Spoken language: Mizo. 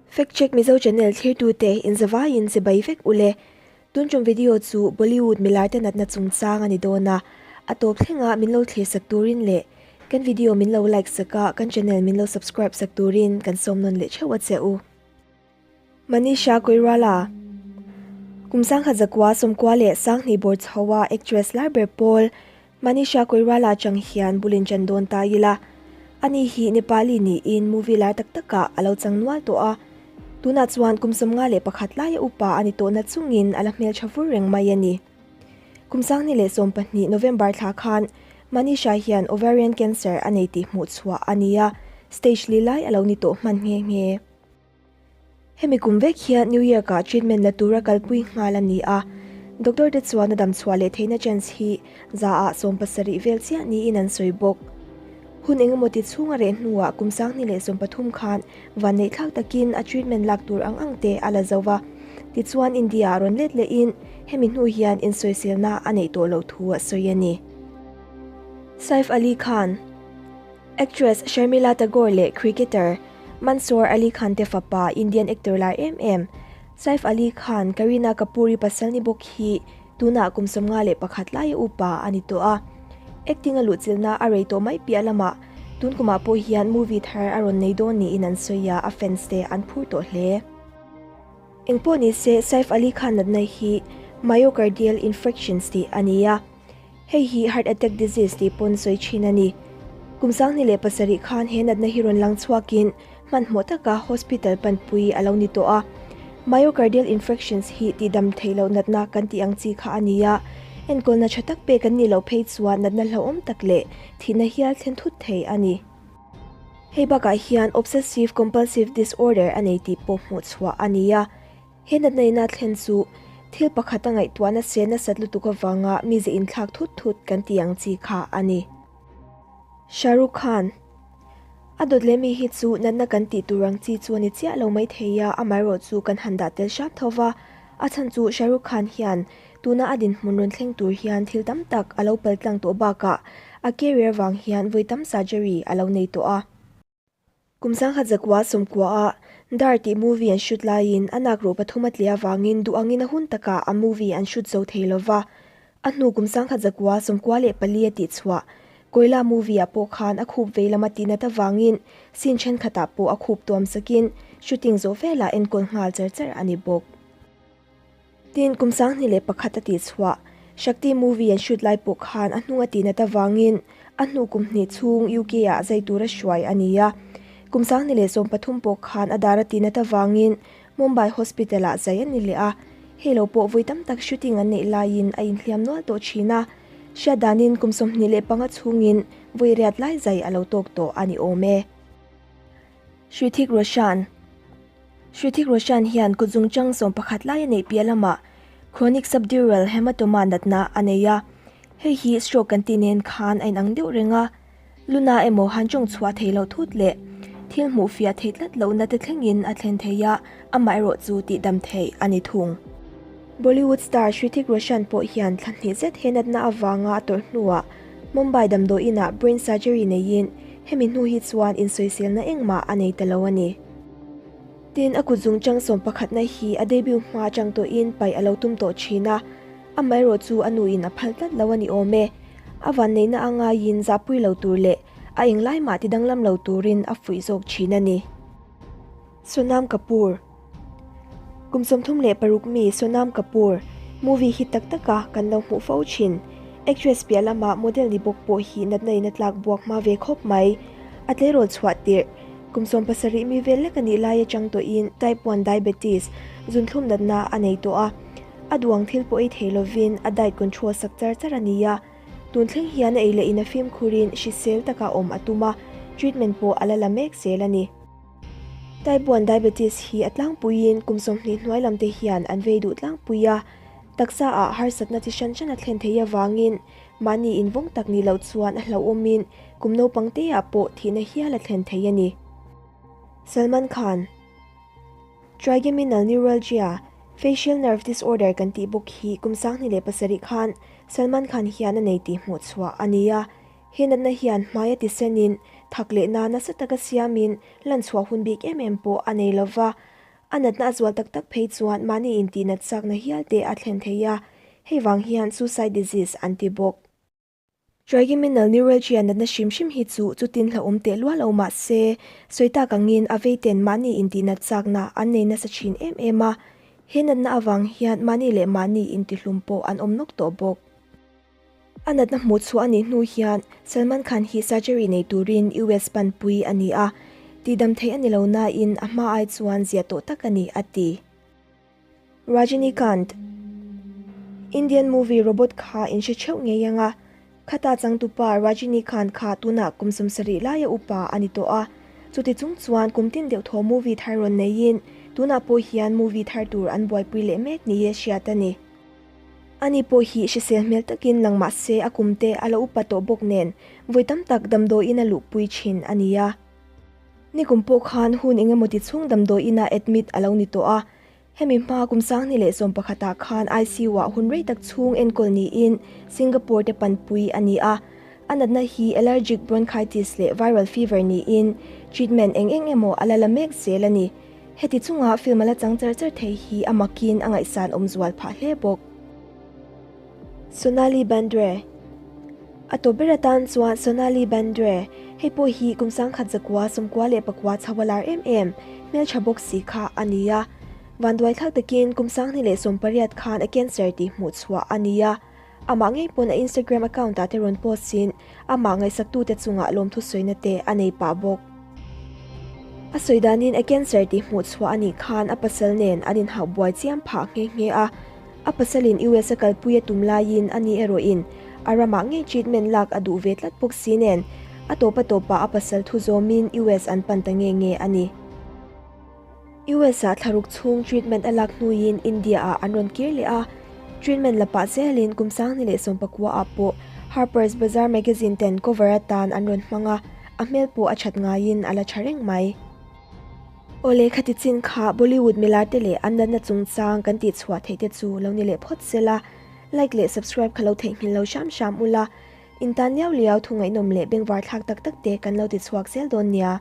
Fact Check Mizo Channel thlirtute inzavaiin chibai vek ule. Tun tum video chu Bollywood milarte natna chungchang a ni dawn a, a tawp thlenga min lo thlirsak turin leh kan video min lo like sak a, kan channel min lo subscribe sak turin kan sawm nawn leh theuh a che u. Manisha Koirala Kum sangkhat zakua sawmkua leh sanghnih bawr chho a actress lar ber pawl Manisha Koirala atang hian bulin chan dawn ta ila. Ani hi Nepali niin movie lar tak takah a lo chang nual tawh a. Tunah chuan kum 51 laia upa a ni tawhna chungin a la hmeltha vur reng mai a ni. Kum 2012 November thla khan Manisha hian ovarian cancer a nei tih hmuh chhuah a ni a, stage li lai a lo ni tawh hman nghe nghe. Hemi kum vek hian New York-ah treatment la tura kalpui nghal a ni a, doctor te chuan a dam chhuah leh theihna chance hi zaah 70 vel chiah niin an sawi bawk. Hun engemaw ti chhung a reh hnuah kum 2013 khan vanneih thlak takin a treatment lak tur ang ang te a la zo va, tichuan India-ah rawn let lehin hemi hnu hian insawiselna a neih tawh loh thu a sawi a ni. Saif Ali Khan. Actress Sharmila Tagore leh cricketer Mansoor Ali Khan te fapa Indian actor lar em em Saif Ali Khan Kareena Kapoor-i pasal ni bawk hi tunah kum 51 laia upa a ni tawh a. Acting a luhchilhna a rei tawh mai piah lamah tun kumah pawh hian movie thar a rawn nei dawn niin an sawi a, a fans te an phur tawh hle. Engpawh nise Saif Ali Khan natna hi myocardial infarctions tih a ni a. Hei hi heart attack disease tih pawn sawi thin a ni. Kum 2007 khan he natna hi rawn lang chhuakin hmanhmawh taka hospital panpui a lo ni tawh a. Myocardial infarctions hi tihdam theih loh natna kan tih ang chi kha a ni a, enkawlna tha tak pek an nih loh phei chuan natna hlauhawm tak leh thihna hial thlen thut thei a ni. Hei bakah hian obsessive compulsive disorder a nei tih pawh hmuh chhuah a ni a. He natna ina thlen chu thil pakhat a ngaihtuahna se nasat lutuk avanga mize inthlak thut thut kan tih ang chi kha a ni. Shah Rukh Khan A dawt leh mi hi chu natna kan tih tur ang chi chu a ni chiah lo mai thei a, amaherawh chu kan han dah tel hram tho va. A chhan chu Shah Rukh Khan hian tuna a dinhmun rawn thleng tur hian thil tam tak a lo paltlang tawh bakah a career vang hian vawi tam surgery a lo nei tawh a. Kum 1990 ah Dar tih movie an shoot laiin a nak ruh pathum a tliah avangin duh angin a hun takah a movie an shoot zo thei lova. A hnu kum 1994 a tihchhuah Koila movie ah pawh khan a khup vei lama tihnat avangin scene thenkhatah pawh a khup tuam sakin shooting zawh velah enkawl nghal char char a ni bawk. Tin, kum 2001 a tihchhuah Shakti movie an shoot lai pawh khan a hnung a tihnat avangin a hnu kum hnih chhung UK ah zai tura hruai a ni a. Kum 2013 pawh khan a dar a tihnat avangin Mumbai Hospital ah zai a ni leh a. Hei lo pawh vawi tam tak shooting an neih laiin a inhliam nual tawh thin a. Hriat danin kum 25 chhungin vawi riat lai zai a lo tawk tawh a ni awm e. Hrithik Roshan. Hrithik Roshan hian kut zungchang 11 lai a neih piah lamah chronic subdural hematoma natna a nei a. Hei hi stroke kan tih nen khan a inang deuh reng a. Luna emaw han tawng chhuah theih loh thut leh thil hmuh fiah theih tlat lohna te thlengin a thlen thei a, amaherawh chu tihdam theih a ni thung. Bollywood star Hrithik Roshan pawh hian thla hnih zet he natna avanga a tawrh hnuah Mumbai damdawiinah brain surgery neiin hemi hnu hi chuan insawiselna engmah a nei ta lo a ni. Tin, a kut zungchang 11na hi a debut hma atang tawhin paih a lo tum tawh thin a, amaherawh chu a nuin a phal tlat lo a ni awm e. A vanneihna a ngaiin zahpui lo tur leh a englai mah ti danglam lo turin a fuih zawk thin a ni. Sonam Kapoor Kum 36 mi Sonam Kapoor movie hit tak taka kan lo hmuh fo thin. Actress piah lama model ni bawk pawh hi natna in a tlak buak hma ve khawp mai. A tleirawl chhuah tirh kum 17 mi vel lek a nih lai atang tawhin type 1 diabetes zunthlum natna a nei tawh a. A duang thil pawh ei thei lovin a diet control sak char char a ni a. Tun thleng hian a ei leh in a fimkhurin hrisel taka awm a tum a, treatment pawh a la la mek zel a ni. Type 1 diabetes hi a tlangpuiin kum 20 hnuai lam te hian an vei duh tlangpui a, taksa ah harsatna chi hran hran a thlen thei avangin mahni invawng tak ni loh chuan a hlauhawmin kum naupang te ah pawh thihna hial a thlen thei a ni. Salman Khan. Trigeminal neuralgia, facial nerve disorder kan tih bawk hi kum 2007 khan Salman Khan hian a nei tih hmuh chhuah a ni a. He natna hian hmai a tisenin thak leh na nasa taka siamin lan chhuah hun bik em em pawh a nei lova. A natna a zual tak tak phei chuan mahni intihnat chakna hial te a thlen thei a, hei vang hian suicide disease an ti bawk. Trigeminal neuralgia natna hrim hrim hi chu chutin hlauhawm teh lual lo mah se, sawi tak angin a veiten mahni intihnat chakna an nei nasa thin em em a, he natna avang hian mahni leh mahni intihlum pawh an awm nawk tawh bawk. A natna hmuh chhuah a nih hnu hian Salman Khan hi surgery nei turin US panpui a ni a, tihdam theih a ni lo nain a hma ai chuan zia tawh tak a ni, a ti. Rajinikanth, Indian movie Robot kha in hre theuh ngei ang a, khata changtupa Rajinikanth kha tunah kum 70 laia upa a ni tawh a, chuti chung chuan kum tin deuh thaw movie thar rawn neiin tunah pawh hian movie thar tur an buaipui leh mek ni e hriat a ni. Ani pawh hi hrisel hmel takin lang mah se a kum te a la upa tawh bawk nen vawi tam tak damdawiin a luhpui thin a ni a. Nikum pawh khan hun engemaw ti chhung damdawiin ah admit a lo ni tawh a, hemi hma kum 2011 ah khan ICU ah hun rei tak chhung enkawl niin Singapore te panpui a ni a. A natna hi allergic bronchitis leh viral fever niin treatment eng eng emaw a la la mek zel a ni. Heti chunga film a la chang char char thei hi a makin a ngaihsan awm zual phah hle bawk. Sonali Bendre A tawp ber atan chuan Sonali Bendre, hei pawh hi kum 1994 chho a lar em em, hmeltha bawk si kha a ni a. Vanduai thlak takin kum 2018 khan a cancer tih hmuh chhuah a ni a. Amah ngei pawn a Instagram account ah te rawn post in amah ngaihsaktute chungah lawmthu sawina te a nei pah bawk. A sawi danin a cancer tih hmuh chhuah a nih khan a pasal nen an inhauh buai chiam phah nghe nghe a. A pasalin US a kalpui a tum laiin a ni erawhin a ramah ngei treatment lak a duh ve tlat bawk si nen a tawp a tawpah a pasal thu zawmin US an pan ta nge nge a ni. US ah thlaruk chhung treatment a lak hnuin India ah an rawn kir leh a, treatment la pah zelin kum 2019 ah pawh Harper's Bazaar magazine ten cover atan an rawn hmang a, a hmel pawh a that ngaiin a la tha reng mai. Awle khati chin kha Bollywood milar te leh an natna chungchang kan tih chhuah theih te chu lo ni leh phawt sela, like leh subscribe kha lo theihnghilh lo hram hram ula, in tan liau liau thu ngaihnawm leh bengvar thlak tak tak te kan lo ti chhuak zel dawn nia.